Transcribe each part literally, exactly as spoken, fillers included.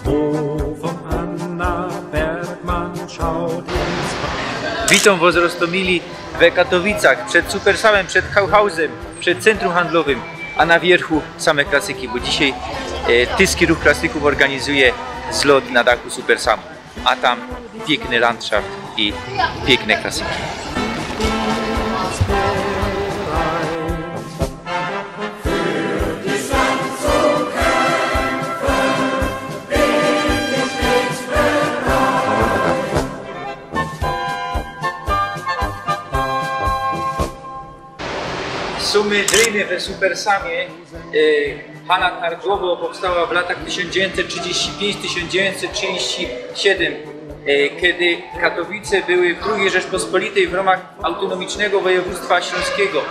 Wo vom Anna Bergmann schaut ins Witōm wos, roztōmili, we Katowicach, przed Supersamym, przed Kauhausem, przed centrum handlowym, a na wiyrchu same klasyki, bo dzisiej, e, Tyski Ruch Klasyków organizuje zlot na dachu Supersamu, a tam piykny landszaft i piykne klasyki. Sumy dryjne we Supersamie. E, hala targowo powstała w latach tysiōnc dziewiyńćset trzidziści piyńć, tysiōnc dziewiyńćset trzidziści siedym, e, kedy Katowice były w drugiej Rzeczpospolitej w rōmach autonomicznego wojewōdztwa ślōnskigo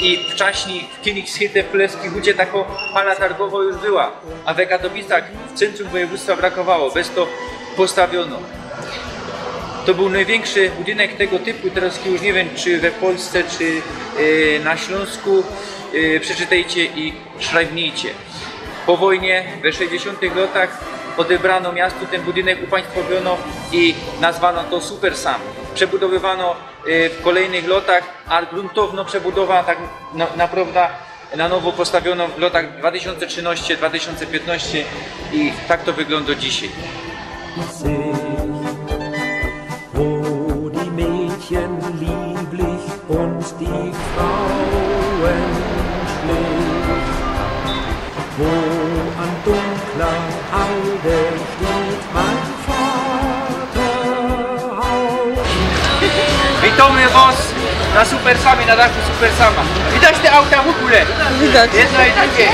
i wczaśnij w Königshütte w Krōlewskij Hucie takŏ hala targowo już była, a we Katowicach w centrum wojewōdztwa brakowało, bez to postawiono. To bōł nojwiynkszy budynek tego typu, teroz już niy wiym, czy we Polsce, czy, e, na Ślōnsku. E, przeczytejcie i szrajbnijcie. Po wojnie, we sześćdziesiōntych lotach odebrano miastu tyn budynek, upaństwowiono i nazwano to Supersam. Przebudowywano, e, w kolejnych lotach, a gruntowno przebudowa tak na, naprŏwdã na nowo postawiono w lotach dwa tysiōnce trzynŏście, dwa tysiōnce piytnŏście i tak to wyglōndŏ dzisiej. Wo die Mädchen lieblich und die Frauen schlich, wo an dunkler Heide steht mein Vaterhaus. Witōmy wos na Supersamie, na dachu Supersama. Widać te auta w ôgōle? Widać. Jedno i drugie.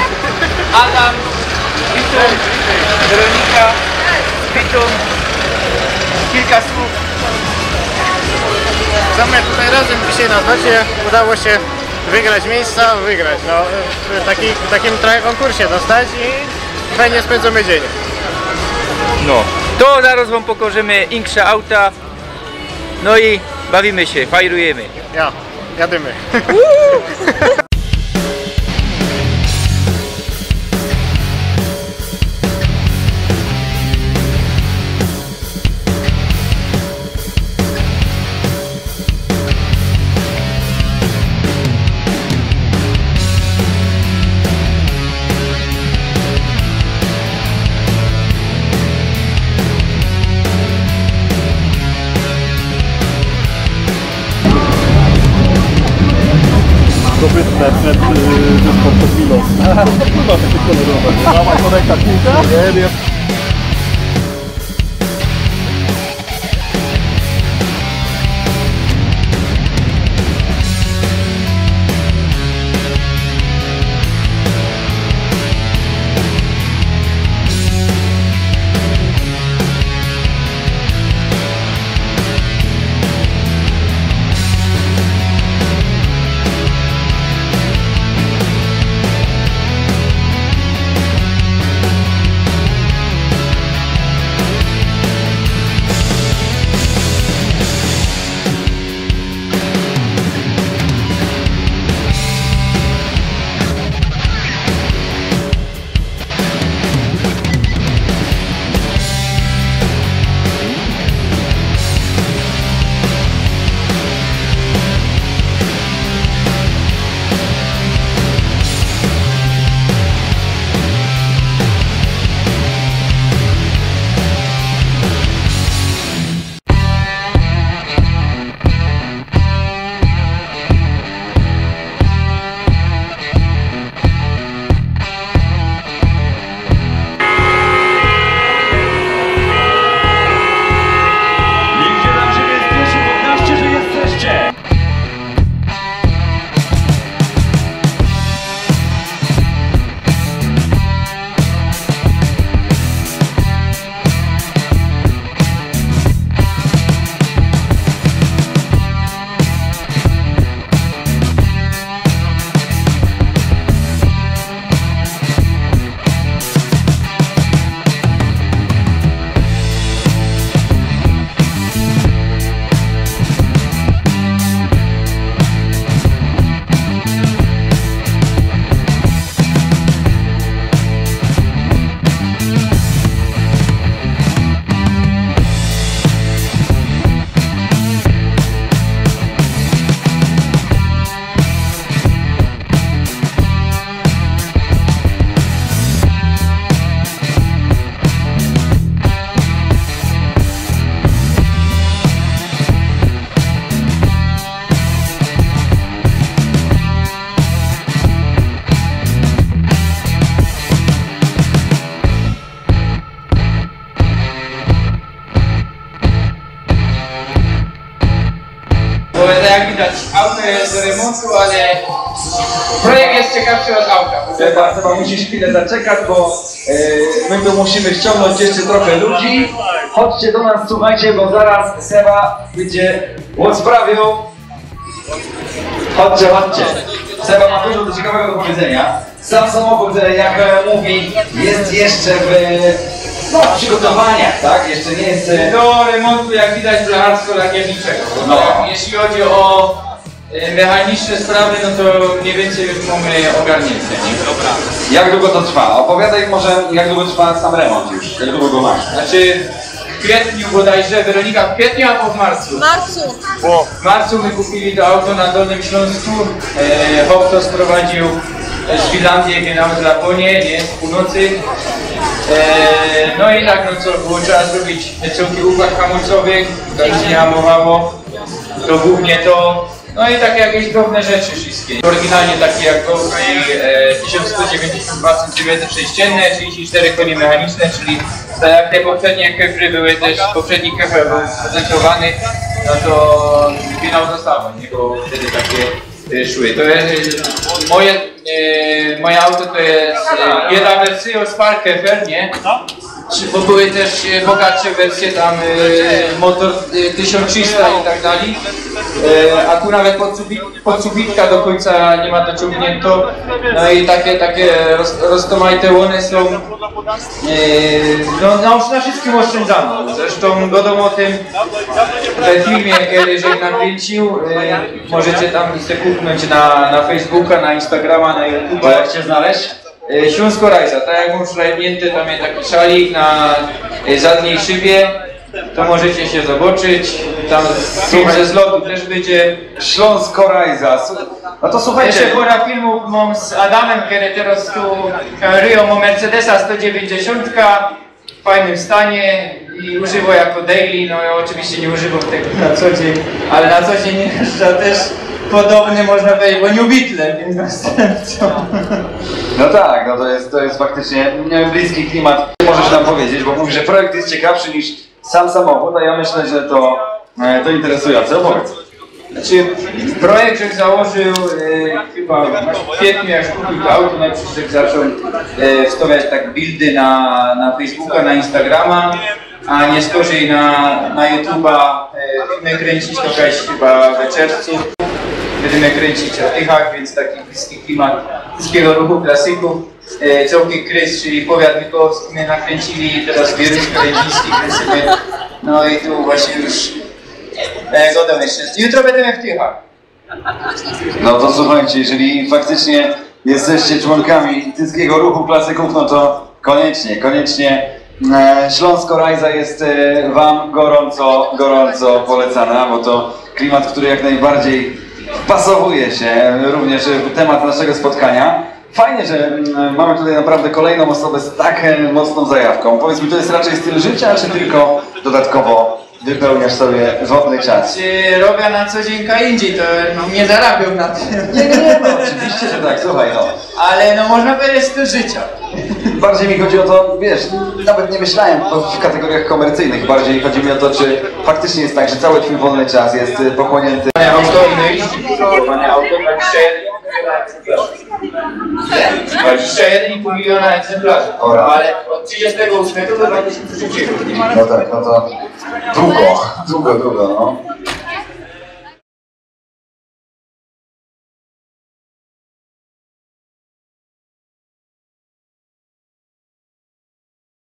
Adam, witōm. Weronika, witōm. Kilka słōw. Same tutaj razem dzisiej na zlocie udało się wygrać miejsca, wygrać, no, w taki, w takim trochę konkursie dostać i fajnie spędzamy dzień. No, to zarŏz wōm pokŏżymy insze auta. No i bawimy się, fajrujemy. Ja, jadymy. Kopytne przed, y, dyskotą pod Milos. Kurwa, takie kolorowe. Dawaj, kolejka, kurwa. Nie wiem. Auto jest do remontu, ale projekt jest ciekawszy od auta. Seba, Seba, musisz chwilę zaczekać, bo e, my tu musimy ściągnąć jeszcze trochę ludzi. Chodźcie do nas, słuchajcie, bo zaraz Seba będzie rozprawiał. Chodźcie, chodźcie. Seba ma dużo do ciekawego do powiedzenia. Sam samochód, e, jak e, mówi, jest jeszcze w no, przygotowaniach, tak? Jeszcze nie jest. e, Do remontu, jak widać, blacharsko lakierniczego. No. Jeśli chodzi o e, mechaniczne sprawy, no to mniej więcej już mamy ogarnięte. Nie? Dobra. Jak długo to trwa? Opowiadaj może, jak długo trwa sam remont już. Jak długo go masz? Znaczy w kwietniu bodajże, Weronika, w kwietniu albo w marcu? W marcu. W marcu my kupili to auto na Dolnym Śląsku. E, chłop to sprowadził z Finlandii, jak nawet z Laponii, nie? Z północy. E, no i tak, no co, było trzeba zrobić te całki układ hamulcowy, to nic nie hamowało. To głównie to. No i takie jakieś drobne rzeczy wszystkie. Oryginalnie takie jak GoPro, e, tysiąc sto dziewięćdziesiąt dwa centymetry sześcienne, trzydzieści cztery konie mechaniczne, czyli tak jak te poprzednie Kefry były też, poprzedni Kefry był prezentowany, no to finał zostało, nie? Bo wtedy takie e, szły. To jest moje, e, moje auto to jest e, jedna wersja Spark Kefr, nie? Czy- Bo były też e, bogatsze wersje, tam e, motor e, tysiąc trzysta i tak dalej. E, a tu nawet podsufi- podsufitka do końca nie ma dociągnięto. No i takie, takie roz, roztomajte one są. E, no, na, na wszystkim oszczędzano. Zresztą wiadomo o tym we filmie, który żech nakręcił. E, możecie tam se kuknąć na, na Facebooka, na Instagrama, na YouTube'a. To jak cię znaleźć? E, Śląsko Rajza, tak jak mam przylajpnięte, tam jest taki szalik na e, zadniej szybie, to możecie się zobaczyć, tam film ze zlotu też będzie. Śląsko Rajza. Su- No to słuchajcie. Jeszcze pora filmów mam z Adamem, kiedy teraz tu e, ryją o Mercedesa sto dziewięćdziesiąt w fajnym stanie i używam jako daily, no ja oczywiście nie używam tego na co dzień, ale na co dzień jeżdżę też podobny, można powiedzieć, bo nie Beatle, więc następcą. No tak, no to jest, to jest faktycznie e, bliski klimat. Możesz nam powiedzieć, bo mówisz, że projekt jest ciekawszy niż sam samochód, a ja myślę, że to, e, to interesujące. Opowiedz. Znaczy, projekt żech założył e, chyba w kwietniu, jak kupił to auto, najpierw żech zaczął e, wstawiać tak buildy na, na Facebooka, na Instagrama, a nie skorzej na, na YouTube'a e, filmy kręcić, to jakaś chyba we czerwcu. Będziemy kręcić o Tychach, więc taki bliski klimat Tyskiego Ruchu Klasyków. E, Całki Krys, czyli powiat mikołowski, my nakręcili, teraz wieruszka Rędziński kręcimy. No i tu właśnie już e, godam jeszcze. Jutro będziemy w Tychach. No to słuchajcie, jeżeli faktycznie jesteście członkami Tyskiego Ruchu Klasyków, no to koniecznie, koniecznie e, Śląsko Rajza jest e, Wam gorąco, gorąco polecana, bo to klimat, który jak najbardziej wpasowuje się również w temat naszego spotkania. Fajnie, że mm, mamy tutaj naprawdę kolejną osobę z tak e, mocną zajawką. Powiedz mi, to jest raczej styl życia, czy tylko dodatkowo wypełniasz sobie wolny czas? Czy robię na co dzień kainji, to no, nie zarabiam na tym. Nie, nie, nie, no, oczywiście, że tak, słuchaj, no. Ale no można powiedzieć styl życia. Bardziej mi chodzi o to, wiesz, nawet nie myślałem w kategoriach komercyjnych, bardziej chodzi mi o to, czy faktycznie jest tak, że cały twój wolny czas jest y, pochłonięty. Panie auto, ile jeździ? Panie auto, dwadzieścia jeden. Dwadzieścia jeden i pół miliona egzemplarzy. Ora. Ale od trzydziestego ósmego do dwa tysiące trzeciego. No tak, no to długo, długo, długo, no.